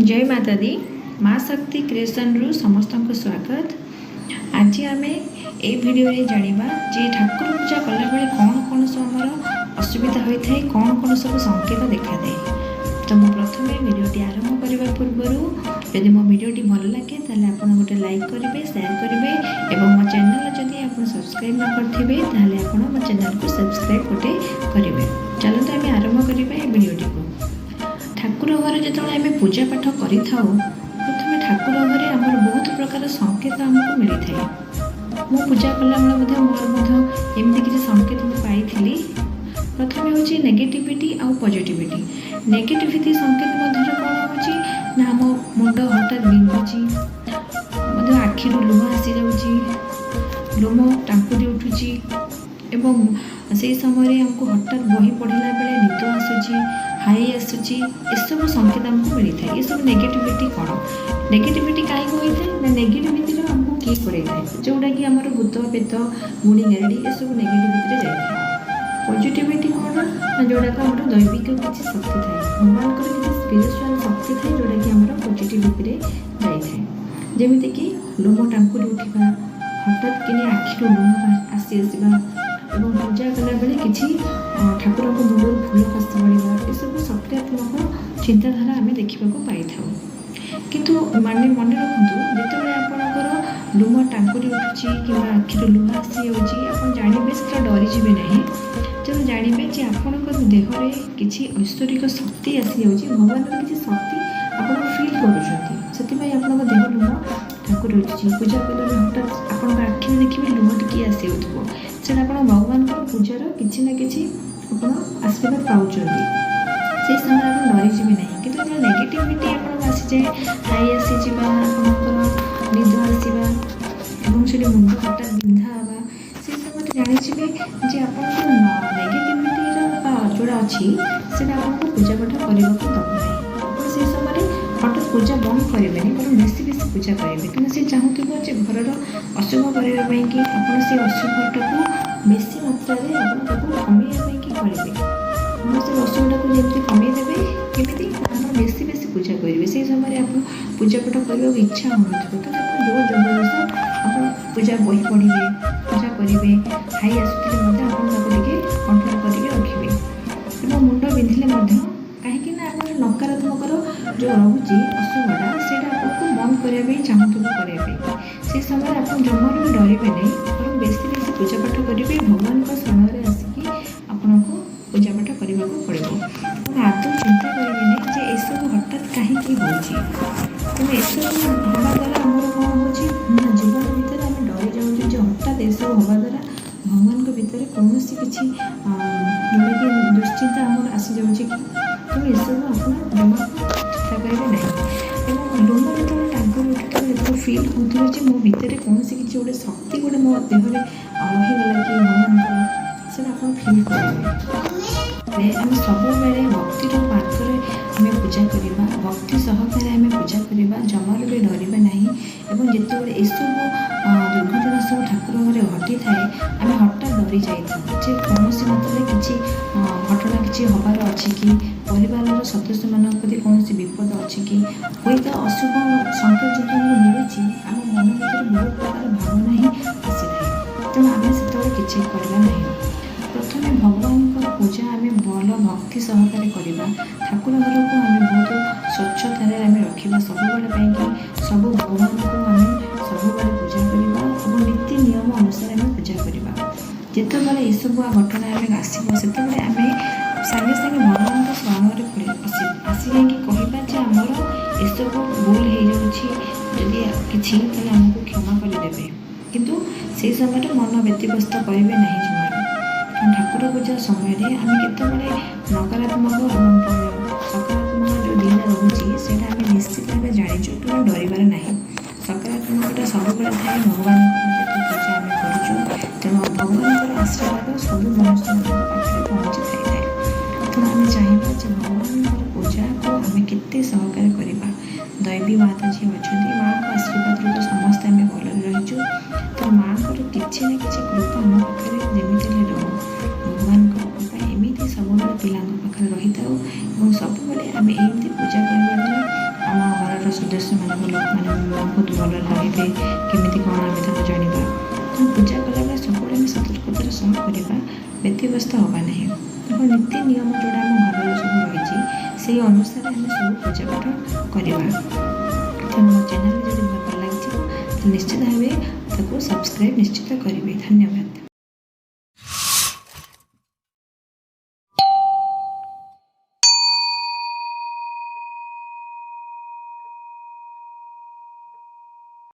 ଜୟ ମାତା ଦି। ମା ଶକ୍ତି କ୍ରିଏସନ୍ରୁ ସମସ୍ତଙ୍କୁ ସ୍ୱାଗତ। ଆଜି ଆମେ ଏଇ ଭିଡ଼ିଓରେ ଜାଣିବା ଯେ ଠାକୁର ପୂଜା କଲାବେଳେ କ'ଣ କ'ଣ ସବୁ ଆମର ଅସୁବିଧା ହୋଇଥାଏ, କ'ଣ କ'ଣ ସବୁ ସଂକେତ ଦେଖାଯାଏ। ତ ମୁଁ ପ୍ରଥମେ ଭିଡ଼ିଓଟି ଆରମ୍ଭ କରିବା ପୂର୍ବରୁ, ଯଦି ମୋ ଭିଡ଼ିଓଟି ଭଲ ଲାଗେ, ତାହେଲେ ଆପଣ ଗୋଟେ ଲାଇକ୍ କରିବେ, ସେୟାର କରିବେ ଏବଂ ମୋ ଚ୍ୟାନେଲ୍ ଯଦି ଆପଣ ସବସ୍କ୍ରାଇବ୍ ନ କରିଥିବେ, ତାହେଲେ ଆପଣ ମୋ ଚ୍ୟାନେଲକୁ ସବସ୍କ୍ରାଇବ୍ ଗୋଟେ କରିବେ। ଚାଲନ୍ତୁ, ଆମେ ଆରମ୍ଭ କରିବା ଏ ଭିଡ଼ିଓଟିକୁ। ଠାକୁର ଘରେ ଯେତେବେଳେ ଆମେ ପୂଜା ପାଠ କରିଥାଉ, ପ୍ରଥମେ ଠାକୁର ଘରେ ଆମର ବହୁତ ପ୍ରକାର ସଂକେତ ଆମକୁ ମିଳିଥାଏ। ମୁଁ ପୂଜା କଲାବେଳେ ମଧ୍ୟ ମୋର ମଧ୍ୟ ଏମିତି କିଛି ସଂକେତ ମୁଁ ପାଇଥିଲି। ପ୍ରଥମେ ହେଉଛି ନେଗେଟିଭିଟି ଆଉ ପଜିଟିଭିଟି। ନେଗେଟିଭିଟି ସଂକେତ ମଧ୍ୟରେ କ'ଣ ହେଉଛି ନା, ଆମ ମୁଣ୍ଡ ହଠାତ୍ ବିନ୍ଧୁଛି, ମଧ୍ୟ ଆଖିରୁ ଲୁହ ଆସିଯାଉଛି, ଲୋମ ଟାଙ୍କୁରି ଉଠୁଛି ଏବଂ ସେହି ସମୟରେ ଆମକୁ ହଠାତ୍ ବହି ପଢ଼ିଲା ବେଳେ ନିଦ ଆସୁଛି, ହାଇ ଆସୁଛି। ଏସବୁ ସଂକେତ ଆମକୁ ମିଳିଥାଏ। ଏସବୁ ନେଗେଟିଭିଟି କ'ଣ? ନେଗେଟିଭିଟି କାହିଁକି ହୋଇଥାଏ ନା, ନେଗେଟିଭିଟିର ଆମକୁ କିଏ କରେଇଥାଏ, ଯେଉଁଟାକି ଆମର ଭୂତ, ପ୍ରେତ, ଗୁଣି ଗାରେଡ଼ି, ଏସବୁ ନେଗେଟିଭିଟିରେ ଯାଇଥାଏ। ପଜିଟିଭିଟି କ'ଣ ନା, ଯେଉଁଟାକ ଆମର ଦୈବିକ କିଛି ଶକ୍ତି ଥାଏ, ଭଗବାନଙ୍କର କିଛି ସ୍ପିରିଚୁଆଲ୍ ଶକ୍ତି ଥାଏ, ଯେଉଁଟାକି ଆମର ପଜିଟିଭିଟିରେ ଯାଇଥାଏ। ଯେମିତିକି ଲୋମ ଟାଙ୍କୁରି ଉଠିବା, ହଠାତ୍ କିନି ଆଖିରୁ ଲୁହ ଆସି ଆସିବା ଏବଂ ପୂଜା କଲାବେଳେ କିଛି ଠାକୁରଙ୍କ ମୁଣ୍ଡରୁ ଫୁଲ ଖସି ପଡ଼ିବା, ଏସବୁ ସକାରାତ୍ମକ ଚିନ୍ତାଧାରା ଆମେ ଦେଖିବାକୁ ପାଇଥାଉ। କିନ୍ତୁ ମାନେ ମନେ ରଖନ୍ତୁ, ଯେତେବେଳେ ଆପଣଙ୍କର ଲୋମ ଟାଙ୍କୁରି ଉଠୁଛି କିମ୍ବା ଆଖିରୁ ଲୁହ ଆସିଯାଉଛି, ଆପଣ ଜାଣିବେ, ସେତେବେଳେ ଡରିଯିବେ ନାହିଁ। ତେଣୁ ଜାଣିବେ ଯେ ଆପଣଙ୍କ ଦେହରେ କିଛି ଐଶ୍ୱରିକ ଶକ୍ତି ଆସିଯାଉଛି, ଭଗବାନଙ୍କର କିଛି ଶକ୍ତି ଆପଣ ଫିଲ୍ କରୁଛନ୍ତି, ସେଥିପାଇଁ ଆପଣଙ୍କ ଦେହ ଲୋମ ଟାଙ୍କୁରି ଉଠୁଛି। ପୂଜା କଲାବେଳେ ହଠାତ୍ ଆପଣଙ୍କ ଆଖିରେ ଦେଖିବେ ଲୁହ ଟିକିଏ ଆସିଯାଉଥିବ, ସେଇଟା ଆପଣ ଭଗବାନଙ୍କର ପୂଜାର କିଛି ନା କିଛି ଆପଣ ଆଶୀର୍ବାଦ ପାଉଛନ୍ତି। ସେଇ ସମୟରେ ଆପଣ ଡରିଯିବେ ନାହିଁ। କିନ୍ତୁ ଯେତେବେଳେ ନେଗେଟିଭିଟି ଆପଣଙ୍କୁ ଆସିଯାଏ, ହାଇ ଆସିଯିବା, ଆପଣଙ୍କର ନିଦ ଆସିବା ଏବଂ ସେଠି ମୁଣ୍ଡ ହଠାତ୍ ବିନ୍ଧା ହେବା, ସେଇ ସମୟରେ ଜାଣିଯିବେ ଯେ ଆପଣଙ୍କର ନେଗେଟିଭିଟିର ବା ଯେଉଁଟା ଅଛି, ସେଇଟା ଆପଣଙ୍କୁ ପୂଜା ପାଠ କରିବାକୁ ଦେବ ନାହିଁ। ଆପଣ ସେଇ ସମୟରେ ହଠାତ୍ ପୂଜା ବନ୍ଦ କରିବେନି, ବରଂ ବେଶୀ ବେଶୀ ପୂଜା କରିବେ। କାରଣ ସେ ଚାହୁଁଥିବ ଯେ ଘରର ଅଶୁଭ କରିବା ପାଇଁକି, ଆପଣ ସେ ଅଶୁଭଟାକୁ ବେଶୀ ମାତ୍ରାରେ ଆପଣ ତାକୁ କମେଇବା ପାଇଁକି କରିବେ। ଆପଣ ସେ ଅଶୁଭଟାକୁ ଯେମିତି କମେଇ ଦେବେ କେମିତି? ଆପଣ ବେଶୀ ବେଶୀ ପୂଜା କରିବେ। ସେଇ ସମୟରେ ଆପଣ ପୂଜା ପାଠ କରିବାକୁ ଇଚ୍ଛା ହେଉନଥିବ, କିନ୍ତୁ ଆପଣ ଜୋର ଜବରଦସ୍ତ ଆପଣ ପୂଜା ବହି ପଢ଼ିବେ, ପୂଜା କରିବେ। ହାଇ ଆସୁଥିଲେ ମଧ୍ୟ ଆପଣ ତାକୁ ଟିକେ କଣ୍ଟ୍ରୋଲ କରିକି ରଖିବେ ଏବଂ ମୁଣ୍ଡ ବିନ୍ଧିଲେ ମଧ୍ୟ। କାହିଁକି ନା ଆପଣ ନକାରାତ୍ମକର ଯେଉଁ ରହୁଛି ଅଶୁଭଟା, ସେଇଟା ଆପଣଙ୍କୁ ବନ୍ଦ କରିବା ପାଇଁ ଚାହୁଁଥିବ କରିବା ପାଇଁ। ସେ ସମୟରେ ଆପଣ ଜମାରୁ ବି ଡରିବେ ନାହିଁ, ବରଂ ବେଶୀ ବେଶୀ ପୂଜା ପାଠ କରିବେ। ଭଗବାନଙ୍କ ଶରଣରେ ଆସିକି ଆପଣଙ୍କୁ ପୂଜା ପାଠ କରିବାକୁ ପଡ଼ିବ। ଆପଣ ଆଦୌ ଚିନ୍ତା କରିବେ ନାହିଁ ଯେ ଏସବୁ ହଠାତ୍ କାହିଁକି ହେଉଛି। ତେଣୁ ଏସବୁ ହେବା ଦ୍ୱାରା ଆମର କ'ଣ ହେଉଛି ନା, ଜୀବନ ଭିତରେ ଆମେ ଡରି ଯାଉଛୁ ଯେ ହଠାତ୍ ଏସବୁ ହେବା ଦ୍ୱାରା ଭଗବାନଙ୍କ ଭିତରେ କୌଣସି କିଛି ଯେଉଁଟାକି ଦୁଶ୍ଚିନ୍ତା ଆମର ଆସିଯାଉଛି କି। ତେଣୁ ଏସବୁ ଆପଣ ଜମା ଚିନ୍ତା କରିବେ ନାହିଁ। ଏବଂ ଲୋମ ଯେତେବେଳେ ଟାଙ୍କୁରି ଉଠୁଥିବ, ଯେତେବେଳେ ଫିଲ୍ ହେଉଥିବ ଯେ ମୋ ଭିତରେ କୌଣସି କିଛି ଗୋଟେ ଶକ୍ତି ଗୋଟେ ମୋ ଦେହରେ ରହିଗଲା କି ଭଗବାନଙ୍କର, ସେଇଟା ଆପଣ ଫିଲ୍ କରିବେ। ଆମେ ସବୁବେଳେ ଭକ୍ତିର ମାର୍ଗରେ ଆମେ ପୂଜା କରିବା, ଭକ୍ତି ସହକାରେ ଆମେ ପୂଜା କରିବା, ଜମାରୁ ବି ଡରିବା ନାହିଁ। ଏବଂ ଯେତେବେଳେ ଏସବୁ ଦୁର୍ଘଟଣା ସବୁ ଠାକୁର ଘରେ ଘଟିଥାଏ, ଆମେ ହଠାତ୍ ଡରି ଯାଇଥାଉ ଯେ କୌଣସି ମାତ୍ରାରେ କିଛି ଘଟଣା କିଛି ହେବାର ଅଛି କି, ପରିବାରର ସଦସ୍ୟମାନଙ୍କ ପ୍ରତି କୌଣସି ବିପଦ ଅଛି କି। ହୁଏତ ଅଶୁଭ ସଂକେତ ଯେହେତୁ ଆମକୁ ମିଳୁଛି, ଆମ ମନ ଭିତରେ ବହୁତ ପ୍ରକାର ଭାବନା ହିଁ ଆସିଥାଏ। ତେଣୁ ଆମେ ସେତେବେଳେ କିଛି କରିବା ନାହିଁ। ପ୍ରଥମେ ଭଗବାନଙ୍କର ପୂଜା ଆମେ ଭଲ ଭକ୍ତି ସହକାରେ କରିବା। ଠାକୁର ଘରକୁ ଆମେ ବହୁତ ସ୍ୱଚ୍ଛତାରେ ଆମେ ରଖିବା ସବୁବେଳେ ପାଇଁକି। ସବୁ ଭଗବାନଙ୍କୁ ଆମେ ସବୁବେଳେ ପୂଜା କରିବା ଏବଂ ନୀତି ନିୟମ ଅନୁସାରେ ଆମେ ପୂଜା କରିବା। ଯେତେବେଳେ ଏସବୁ ଘଟଣା ଆମେ ଆସିବ, ସେତେବେଳେ ଆମେ ସାଙ୍ଗେ ସାଙ୍ଗେ ଭଗବାନଙ୍କ ଶରଣରେ ଆସି ଆସିଯାଇକି କହିବା ଯେ ଆମର ଏସବୁ ଭୁଲ ହେଇଯାଉଛି ଯଦି କିଛି, ତାହେଲେ ଆମକୁ କ୍ଷମା କରିଦେବେ। କିନ୍ତୁ ସେହି ସମୟରେ ମନ ବ୍ୟତିବ୍ୟସ୍ତ କରିବେ ନାହିଁ ଜମାରୁ। କାରଣ ଠାକୁର ପୂଜା ସମୟରେ ଆମେ କେତେବେଳେ ନକାରାତ୍ମକ ଏବଂ ସକାରାତ୍ମକ ଯେଉଁ ଦୁଇଟା ରହୁଛି, ସେଇଟା ଆମେ ନିଶ୍ଚିତ ଭାବେ ଜାଣିଛୁ। ତେଣୁ ଡରିବାର ନାହିଁ। ସକାରାତ୍ମକଟା ସବୁବେଳେ ଥାଏ। ଭଗବାନଙ୍କର ଯେହେତୁ ପୂଜା ଆମେ କରୁଛୁ, ତେଣୁ ଭଗବାନଙ୍କର ଆଶୀର୍ବାଦ ସବୁ ମନୁଷ୍ୟମାନଙ୍କ ପାଖରେ ପହଞ୍ଚି ଯାଇଥାଏ। ତେଣୁ ଆମେ ଚାହିଁବା ଯେ ଭଗବାନଙ୍କର ପୂଜାକୁ ଆମେ କେତେ ସହକାରେ କରିବା। ଦୈବୀ ମାତା ଯିଏ ଅଛନ୍ତି, ମାଆଙ୍କ ଆଶୀର୍ବାଦରୁ ତ ସମସ୍ତେ ଆମେ ଭଲରେ ରହିଛୁ। ତ ମାଆଙ୍କର କିଛି ନା କିଛି କୃପା ଆମ ପାଖରେ ଯେମିତି ହେଲେ ରହୁ। ଭଗବାନଙ୍କର କୃପା ଏମିତି ସବୁବେଳେ ପିଲାଙ୍କ ପାଖରେ ରହିଥାଉ ଏବଂ ସବୁବେଳେ ଆମେ ଏମିତି ପୂଜା କରିବା ଦ୍ୱାରା ଆମ ଘର ସଦସ୍ୟମାନଙ୍କ ଲୋକମାନେ ବହୁତ ଭଲରେ ରହିବେ, କେମିତି କ'ଣ ଆମେ ତାକୁ ଜାଣିବା। ତେଣୁ ପୂଜା କଲାବେଳେ ସବୁବେଳେ ଆମେ ସତର୍କତାର ସହ କରିବା, ବ୍ୟତିବ୍ୟସ୍ତ ହେବା ନାହିଁ। ଏବଂ ନୀତି ନିୟମ ଯେଉଁଟା ଆମ ଘରର ସବୁ ରହିଛି, ସେଇ ଅନୁସାରେ ଆମେ ସବୁ ପୂଜା ପାଠ କରିବା। ତେଣୁ ମୋ ଚ୍ୟାନେଲ୍ ଯଦି ଭଲ ଲାଗିଥିବ, ତାହେଲେ ନିଶ୍ଚିତ ଭାବେ ତାକୁ ସବସ୍କ୍ରାଇବ୍ ନିଶ୍ଚିତ କରିବେ। ଧନ୍ୟବାଦ।